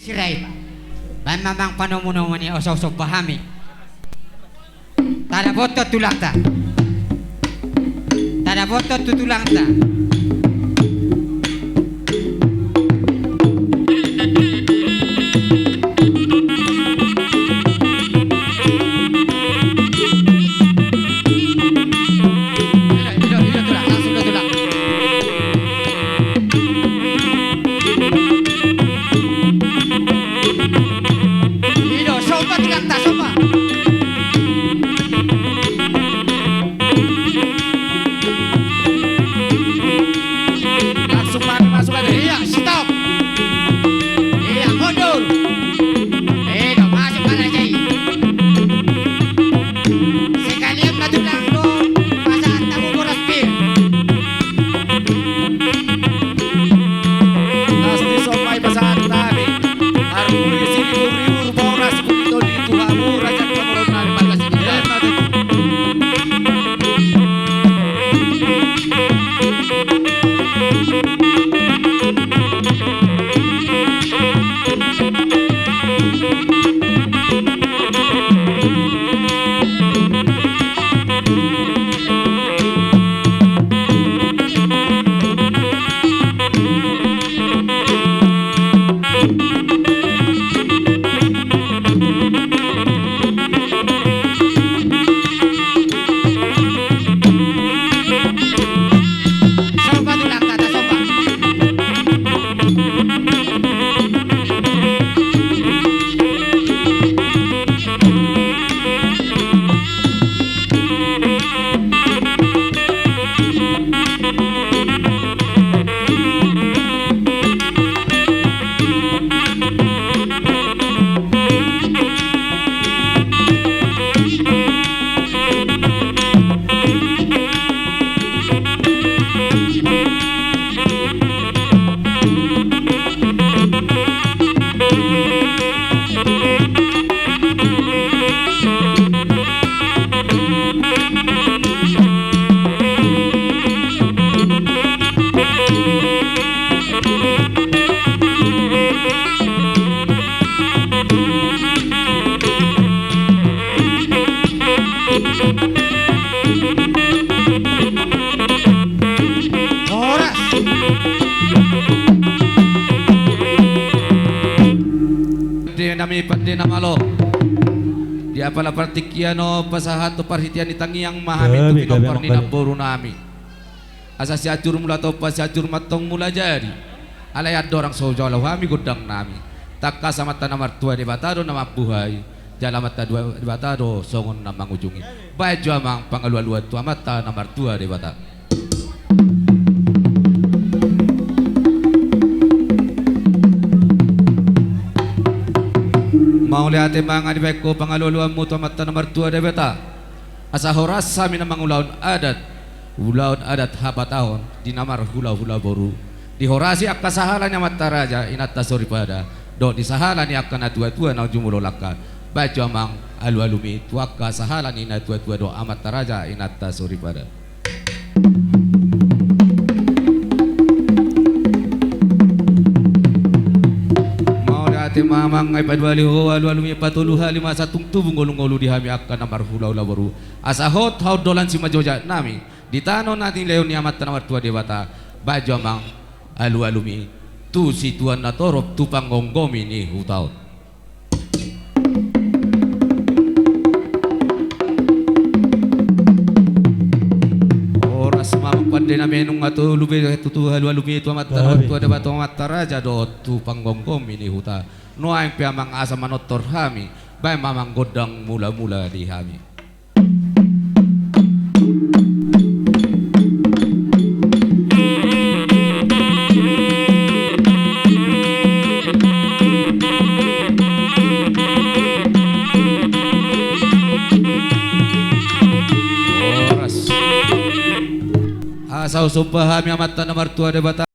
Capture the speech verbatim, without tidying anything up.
Sirai. Baen ma amang panomunomu ni oso-oso bahami. Tadapothon tulangta. Tadapothon tu tulangta. Langsung masuk, masuk aja. Iya, stop. Iya, mundur. Iya, masuk aja. Sekalian maju dangdut, pasahat hamu boras pir. Pasti somai pasahat nami. Armuli sini uriur boras putih todi tu hamu raja pamoruon nami marga Sitinjak. Horas. Pande nami, pande na malo. Di apala partingkian on pasahathon parhitean ni tangiang ma hami tu pinompar ni namboru nami. Asa Sianjur Mula Tompa, Sianjur ma antong mula jadi. Alai andorang so jalo hami gondang nami, tangkas Amanta na martua Debata do na mambuhai, jala Amanta dua Debata do songon na mangujungi. Baen jo amang pangalualuan tu Amanta na martua Debata. Mauliate ma, nga dibaen ho pangalualuanmu tu Amanta na martua Debata. Asa horas hami na mangulahon adat, ulaon adat hapataon di na marhulahula boru. Dihorasi angka sahala ni amanta raja, inanta soripada, dohot di sahala ni angka natuatua na jumolo langka. Baen jo amang alualumi tu angka sahala ni natuatua dohot amanta raja, inanta soripada. Mauliate ma amang, nga dipaduahali ho alualumi patoluhali ma asa tung tubu ngolungolu di hami angka na marhulahula boru. Asa hot haondolan simanjojak nami di tano na nilehon ni Amanta na martua Debata. Baen jo amang alualumi tu situan na torop, tu panggomgomi ni huta on. Horas ma amang pande nami, nunga tolu be tutu alualumi tu Amanta na martua Debata, amanta raja dohot tu panggomgomi ni huta. Nuaeng pe amang asa manortor hami, baen ma amang gondang mulamula di hami. Horas. Asa husomba hami Amanta na martua Debata.